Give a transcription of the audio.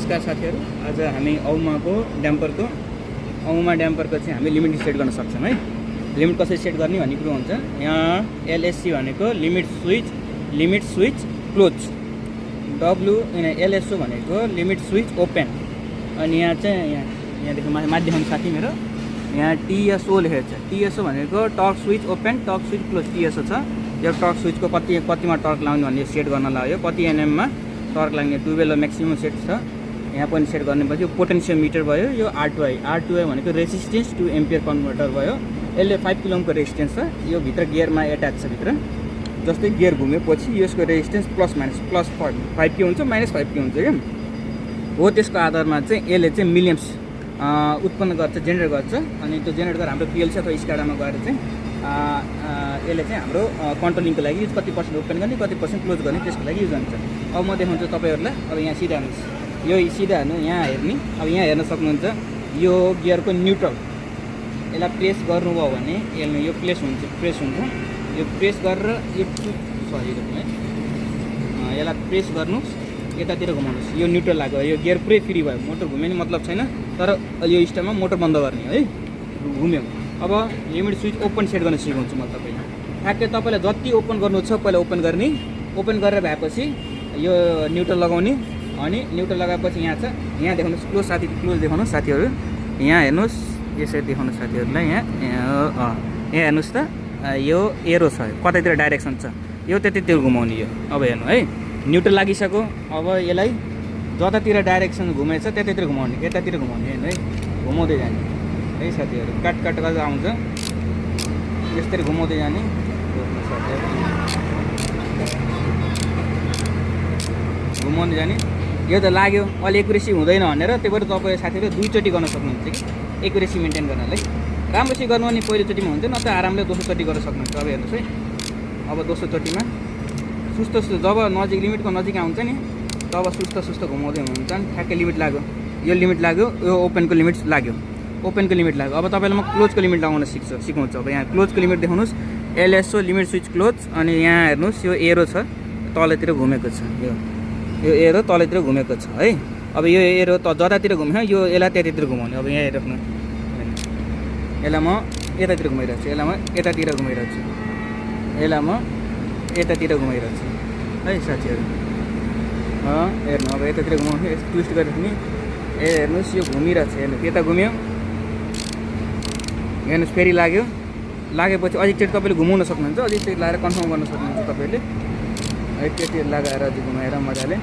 नमस्कार साथीहरू। आज हामी औमा ड्याम्परको चाहिँ हामी लिमिट सेट गर्न सक्छौँ है। लिमिट कसरी सेट गर्ने भन्ने कुरो हुन्छ। यहाँ एलएससी भनेको लिमिट स्विच क्लोज, एलएसओ भनेको लिमिट स्विच ओपन, अनि यहाँ चाहिँ यहाँदेखि माथि देखाउनु साथी मेरो, यहाँ टीएसओ लेखेको छ। टीएसओ भनेको torque switch open, torque switch close TSO छ। यो टर्क स्विचको कतिमा टर्क लाग्ने भन्ने सेट गर्न लाग्यो, कति एनएममा टर्क लाग्ने 12 म्याक्सिमम सेट छ। यहाँ पनि सेट गर्नेपछि यो पोटेन्सियोमिटर भयो। यो R2i भनेको रेसिस्टेन्स टु एम्पियर कन्भर्टर भयो। यसले 5 किलोमको रेजिस्टेन्स छ। यो भित्र गियरमा एट्याच छ भित्र। जस्तै गियर घुमेपछि यसको रेजिस्टेन्स प्लस 5K हुन्छ, -5K हुन्छ क्या हो। त्यसको आधारमा चाहिँ यसले चाहिँ मिलियम्स उत्पन्न गर्छ, जेनेरेट गर्छ। अनि त्यो जेनेरेट गरेर हाम्रो पिएलसी अथवा स्काडामा गएर चाहिँ यसले चाहिँ हाम्रो कन्ट्रोलिङको लागि युज कति पर्सेन्ट ओपन गर्ने, कति पर्सेन्ट क्लोज गर्ने, त्यसको लागि युज हुन्छ। अब म देखाउँछु तपाईँहरूलाई। अब यहाँ सिधा हेर्नुहोस्, यो सिधा हेर्नु, यहाँ हेर्ने। अब यहाँ हेर्न सक्नुहुन्छ यो गियरको न्युट्रल, यसलाई प्रेस गर्नुभयो भने यो प्रेस हुन्छ। यो प्रेस गरेर यो यसलाई प्रेस गर्नुहोस्, यतातिर घुमाउनुहोस्, यो न्युट्रल लाग्यो, यो गियर पुरै फ्री भयो। मोटर घुम्यो नि मतलब छैन, तर यो स्टेपमा मोटर बन्द गर्ने है, घुम्यो। अब लिमिट स्विच ओपन सेट गर्न सिकाउँछु म तपाईँलाई। ठ्याक्कै तपाईँलाई जति ओपन गर्नु छ पहिला ओपन गर्ने। ओपन गरेर भएपछि यो न्युट्रल लगाउने, अनि न्युट्रल लगाएपछि यहाँ छ, यहाँ देखाउनुहोस् क्लोज क्लोज देखाउनुहोस् साथीहरू। यहाँ हेर्नुहोस्, यसरी देखाउनुहोस् साथीहरूलाई। यहाँ हेर्नुहोस् त, यो एरो छ, कतैतिर डाइरेक्सन छ, यो त्यतैतिर घुमाउने। यो अब हेर्नु है, न्युट्रल लागिसक्यो। अब यसलाई जतातिर डाइरेक्सन घुमेछ त्यतैतिर घुमाउने, यतातिर घुमाउने हेर्नु है, घुमाउँदै जाने है साथीहरू। काट गरेर आउँछ, यसरी घुमाउँदै जाने घुमाउँदै जाने। यो त लाग्यो अलि एकुरेसी हुँदैन भनेर, त्यही भएर तपाईँ साथीहरू दुईचोटि गर्न सक्नुहुन्छ कि एकुरेसी मेन्टेन गर्नलाई। राम्रोसित गर्नु भने पहिलोचोटिमा हुन्छ, न त आरामले दोस्रोचोटि गर्न सक्नुहुन्छ। अब हेर्नुहोस् है, अब दोस्रोचोटिमा सुस्त जब नजिक लिमिटको नजिक आउँछ नि, तब सुस्त घुमाउँदै हुन्छ। ठ्याक्कै लिमिट लाग्यो, यो लिमिट लाग्यो, यो ओपनको लिमिट लाग्यो, अब तपाईँलाई म क्लोजको लिमिट लगाउन सिकाउँछु। अब यहाँ क्लोजको लिमिट देखाउनुहोस्, एलएसओ लिमिट स्विच क्लोज। अनि यहाँ हेर्नुहोस्, यो एरो छ तलतिर घुमेको छ, यो एरो तलतिर घुमेको छ है। अब यो एरो त जतातिर घुम्यो, यसलाई त्यतातिर घुमाउने। अब यहाँ हेर्नु, यसलाई म यतातिर घुमाइरहेको छु, यसलाई म यतातिर घुमाइरहेको छु, यसलाई म यतातिर घुमाइरहेको छु है साथीहरू। हेर्नु, अब यतातिर घुमाउने, ट्विस्ट गरेर नि हेर्नुहोस्, यो घुमिरहेको छ। हेर्नु, यता घुम्यो, हेर्नुहोस् फेरि लागेपछि अझै तपाईँले घुमाउन सक्नुहुन्छ, अझै लगाएर कन्फर्म गर्न सक्नुहुन्छ तपाईँले है। त्यति लगाएर अझै घुमाएर मजाले